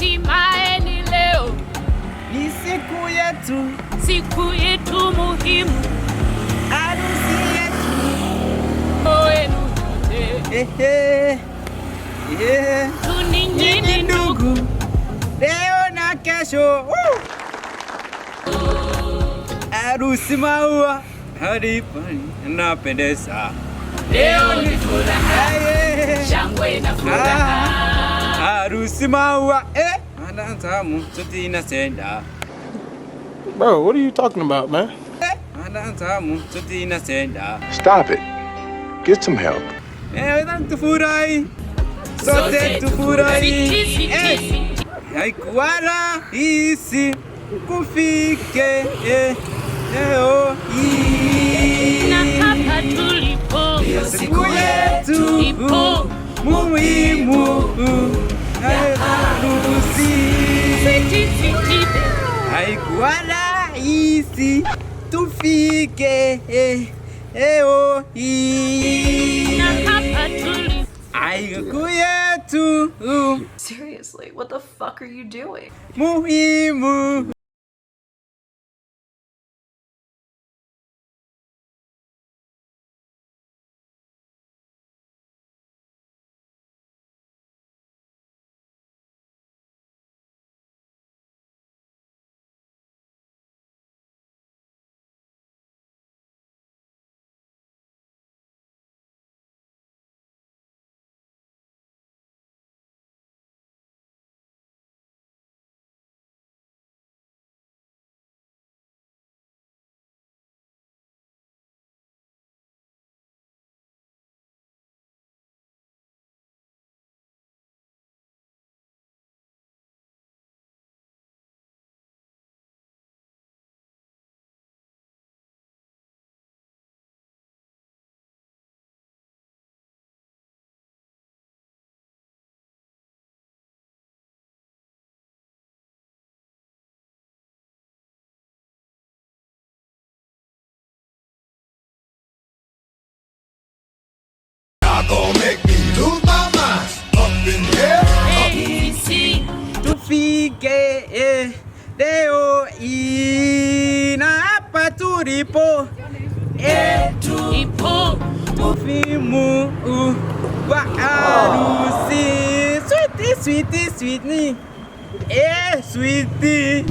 Hatimaye ni leo, Ni siku yetu, siku yetu muhimu, harusi yetu. Wenu nyote, Ehe, ehe. Tuni Nyinyi nyinyi ndugu, ndugu, leo na kesho. Woo! Harusi maua hadi napendeza. Leo ni furaha, Aye. Shangwe na furaha. Harusi maua eh, anantamu sote inasenda. Bro, what are you talking about, man? Eh, anantamu sote inasenda. Stop it. Get some help. Eh, tufurahi. Sote tufurahi. Siti, Eh. siti, Haikuwa rahisi kufike eh, leo hii. Na hapa tulipo, Siku yetu ipo muhimu ya harusi. Siti, siti, Haikuwa rahisi tufike eh, leo hii. Na hapa tulipo. Siku yetu Seriously, what the fuck are you doing? Muhimu. Gonna make me lose my mind up in here. Sisi, Tufike eh, leo hii na hapa tulipo eh, ipo muhimu wa harusi. Sweetie, sweetie, sweetie, eh, sweetie.